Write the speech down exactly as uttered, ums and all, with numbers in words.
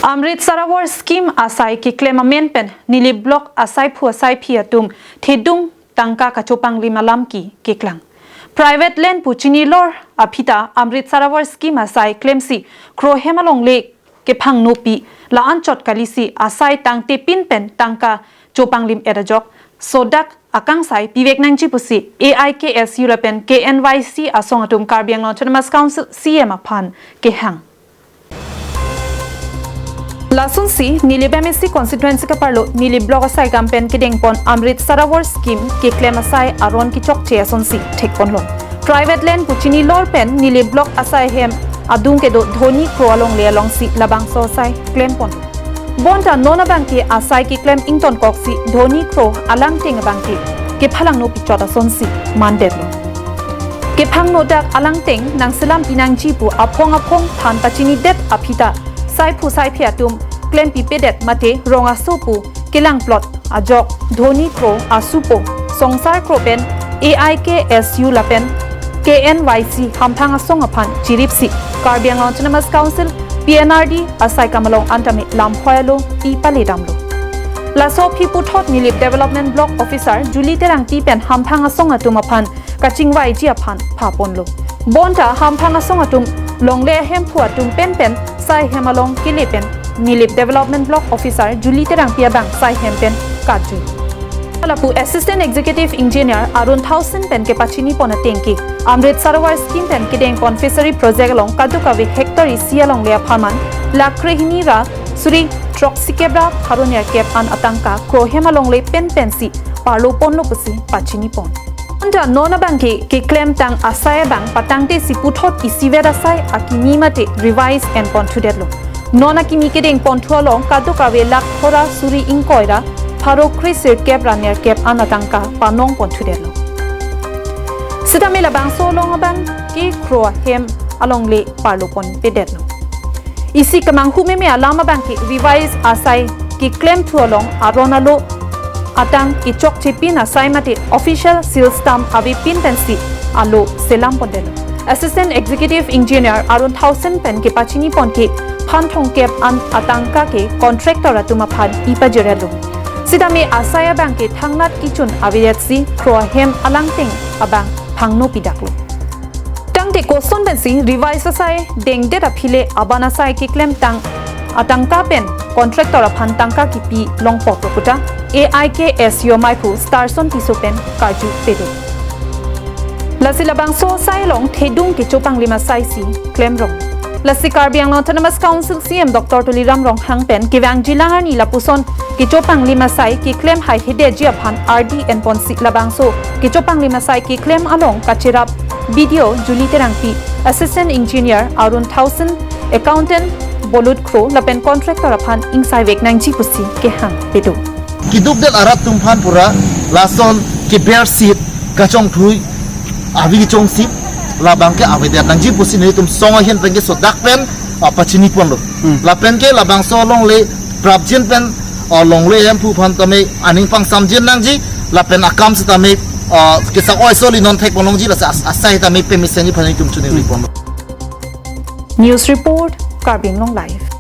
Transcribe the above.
Amrit Sarovar Scheme asai keklem amen pen Nilip Block asaiphu asaiphi atum thedung tangka kachopanglim alam ke keklang. Private land pu chinilor aphi ta Amrit Sarovar Scheme asai klemsi kro hem alongle kephangnopi la-anchot kalisi asai tangtepin pen tangka chopanglim-et ajok sodak akangsai pivek nangji pusi A I K S U lapen K N Y C asong atum Karbi Anglong Autonomous Council C E M aphan kehang. Lasonsi Nilip M A C constituency kaparlo Nilip Block asai kam pen kedengpon Amrit Sarovar Scheme keklem asai aron kechokche asonsi thekponlo. Private land pu chinilor pen Nilip Block asai hem adung kedo Dhoni Kro alongle alongsi labangso asai klempon. Bonta non abangke asai keklem ingtonkoksi Dhoni Kro alangteng abangke kephalangnopi chot asonsi mandetlo. Kephangno dak alangteng nangselam pinangji pu aphong aphong than pachinidet aphi ta saiphu saiphi atum klempipedet mate rong aso pu kelangplot ajok Dhoni Kro asupo Songsar Kro pen A I K S U lapen K N Y C hamphang asong aphan chiripsi Karbi Anglong Autonomous Council P N R D asai kam along antame lamphoi alo pi paledamlo. Laso aphi puthot Nilip Development Block Officer Julie Terangpi pen hamphang asong atum aphan kachingvaiji aphan phaponlo. Bonta hamphang asong atum longle ahemphu atum penpen sai hem along kele pen Nilip Development Block Officer Julie Terangpi abang sai hem pen kaju. Lapu Assistant Executive Engineer Arun Thaosen pen kepachinipon atengke Amrit Sarovar Scheme pen kedengpon Fishery Project along kadokave hectare isi alongle apharman lakh krehini ra suri throksi kep ra pharo nerkep an atangka kro hem alongle penpensi parloponlo pusi pachinipon. Bonta non abangke keklem tang asai abang patangtesi puthot isivet asai akimi mate revise enpon thudetlo. Non akimi kedengpon thu along kadokave lakh pharo ra suri ingkoi ra pharo kre sirkep ra nerkep an atangka panongpon thudetlo. Sitame labangso along abangke kro ahem alongle parloponpedetlo. Isi kemanghu meme alam abangke revise asai keklem thu along aron alo atang kechokchepin asai mate official seal stamp avepin pensi alo selampondetlo. Assistant Executive Engineer Arun Thaosen pen kepachinipon ke phan thomkep an atangka ke contractor atum aphan pi pajirelo. Sitame asai abangke thangnat kechun avedetsi kro ahem alangteng abang phangnopidaklo. Tangte koson pensi revise asai dengdet aphile aban asai keklem tang atangka pen contractor aphan tangka kipi longpoklo puta A I K S U amaiphu Starson Tisso pen karju pedo. Lasi labangso asai along thedung kechopanglim asaisi klemrong. Lasi Karbi Anglong Autonomous Council C E M Doctor Tuliram Ronghang pen kevangjilang arni lapuson kechopanglim asai keklem haihedetji aphan ardi enponsi labangso kechopanglim asai keklem along kacherap B D O Julie Terangpi, Assistant Engineer Arun Thaosen, Accountant Bolut Kro lapen contractor aphan ingsaivek nangji pusi kehang pedo. Keduk det arat atum aphan pura lason keber sit kachongthui avi kechongsi labangke avedet nangji pusi nelitum song ahin pen ke sodak pen, ah, pachiniponlo. Hmm. Lapen ke labangso alongle prapjin pen, ah, longle ahemphu aphan tame aning pangsamjin nangji lapen akam sitame, ah, kesak oi soli non thekpon longji lasi as-, asai tame pemesenji aphan nelitum chuningriponlo. News report, Karbi Anglong Live.